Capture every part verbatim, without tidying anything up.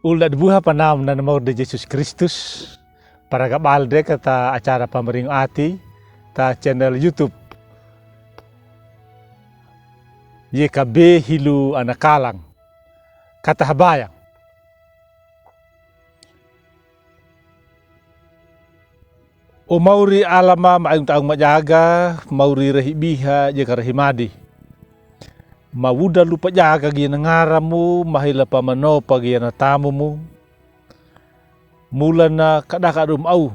Ulda' dibuha pa namna ni mauri de Jesus Kristus, para ga bal de kata acara pamaringo ati, ta channel YouTube. Ye ka be hilu ana kalang. Kata habayang. O mauri Alla ma, ma aing ta aung majaga, mauri rahi biha, ye ka rahi madi. Ma uda lupa jaga gi na ngaramu, ma hila pa manopa gi na tamumu. Mula na kadaka dum au.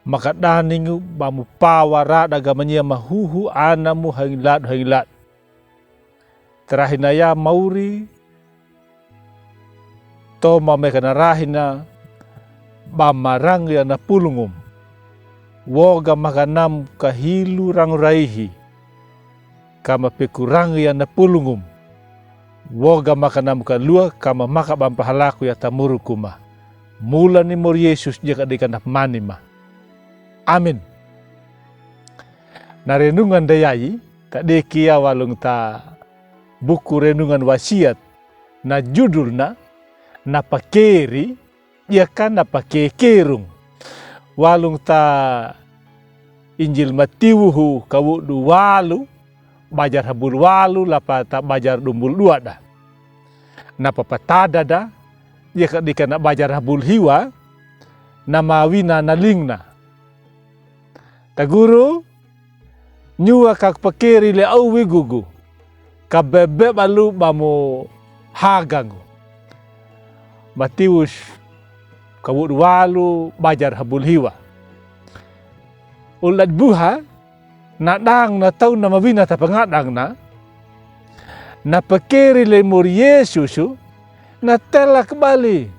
Ma kadaningu ba mu pawa rada ga mania ma huhu anamu haing lad, haing lad. Tarahi na ya mauri, toma me ka na rahi na, ba marang ya na pulungum. Woga makanam ka hilu rang raihi, ka ma pekurang ya na pulungum. Woga makanam ka lua, ka ma maka bampa halaku ya tamuru kuma. Mula ni mauri Jesus ye ka deka na pamani ma. Amin. Na renungan da yayi, ta deki ya walung ta buku renungan Wasiat, na judul na, na pakeri, ye ka na pakekerung. Walung ta Injil Matiwu hu ka wudu walu, bajar habul walu, lapa ta bajar dumbul dua da. Na papatada da, ye ka deka na bajar habul hiwa, na mawina na lingna. Ta guru, nyuwa ka ku pakeri le au wigugu, ka bebe balu ba mu hagangu. Matiwus ka wudu walu bajar habul hiwa. Ulda' dibuha, na dang na tau na mawina ta pangadang na, na pakeri le mauri Yesus, na telak bali,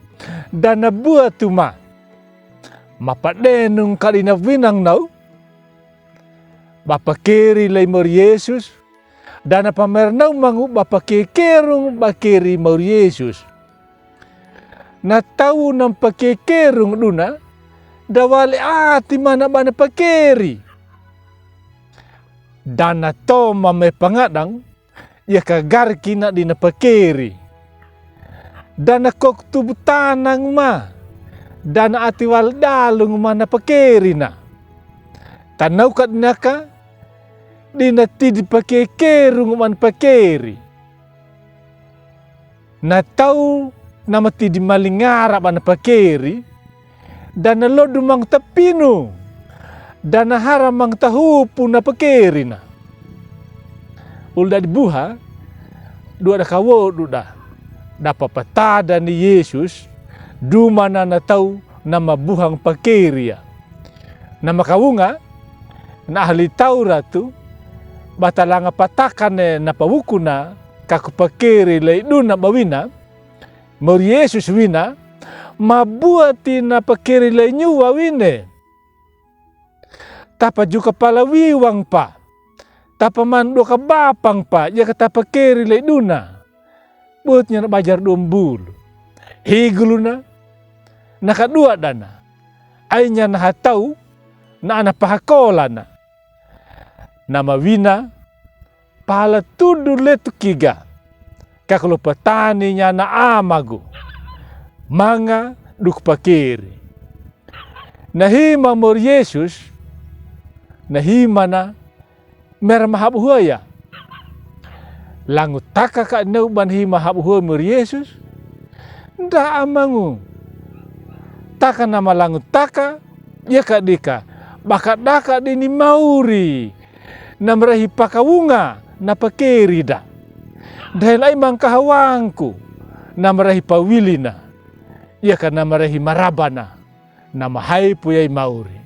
da na buatu ma. Ma padenung ka di na winang nau, ba pakeri le mauri Yesus, da na pamer nau mangu ba pakekerung ba keri mauri Yesus. Na tau na pakekerung duna, da wali ati mana ba na pakeri. Da na toma me pangadang, ye ka garki na di na pakeri. Da na kok tubu tanang ma. Da na ati wal dalung ma na pakeri na. Tanau ka di na ka, di na tidi pakekerung ma na pakeri. Na tau na matidi malingara ba na pakeri, da na lodu mang ta pinu, da na hara mang ta hupu na pakeri na. Ulda' dibuha, dua da ka wodu da, da papatada ni Yesus, duma na na tau na mabuhang pakeri ya. Na makawunga, na ahli Tauratu, ba ta langa patakane na pawukuna, ka ku pakeri le duna ba wina, mauri Yesus wina, ma buati na pakeri le nyuwa wine. Ta pajuka pala wiwang pa, ta paman dua ka bapang pa, ye ka ta pakeri le duna. Buat nya na bajar dumbul. Higulu na, na kadua dana. Ai nya na hatau, na ana pahakola na. Na mawina, pala tudu letu kiga. Ka ku lopatani nya na amagu. Manga du ku pakeri. Na hima mauri Yesus, na hima na mera mahabu huwa ya. Langu taka ka neu ban hima habu huwa mauri Yesus. Nda amangu. Taka na malangu taka, ye ka dika. Baka daka dini mauri. Na mera hi pakawunga, na pakeri da. Nda hel ai mangkaha wangku, na mera hi pawili na. Ye ka na mera hi maraba na. Na mahaipu yai mauri.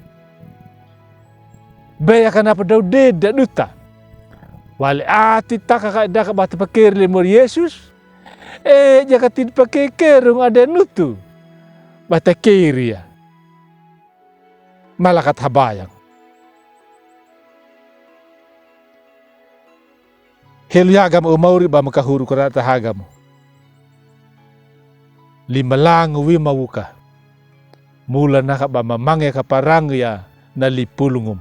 Be ya ka na padau deda duta. Wali ati taka ka daka ba ta pakeri le mauri Yesus. E, ja ka tidi pakekerung ade nutu. Ba ta keri ya. Malakat habayang. Helu yagam o mauri ba maka huru kura ta hagam. Lima langu wi mawuka. Mula naka ba mamange ka parang ya na lipulungum.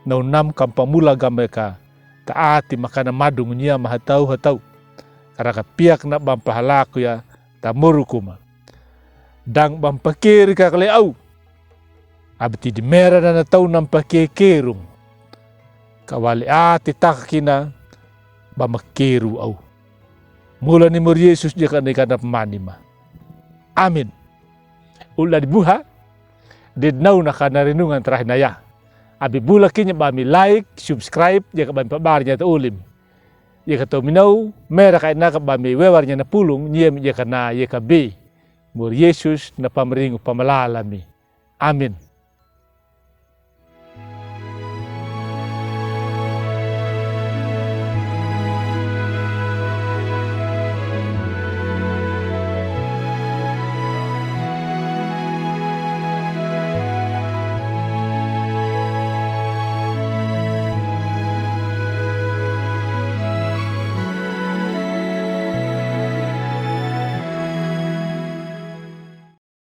Na unam kam pamula gam eka ta ati makana madung nya mahatau hatau. Karaka piak na bam pahalaku ya Tamoro ko ma. Dang ba mpakeri kaka le aw. Abi tidi mera na na tau na mpakekerung. Ka wali ati taka kina ba makeru aw. Mola ni mori Yesus jaka ni kana pamani ma. Amin. Ula di buha. Di nau na kana renungan tarahi na ya. Abi bula kinya ba mi like, subscribe, jaka ba mi pabar nya ta ulim. Jaka tau mi nau, mera ka ina ka ba mi wewar nya na pulung, nyem jaka na jaka bi. Mori Yesus na pamringu pamalala mi. Amin.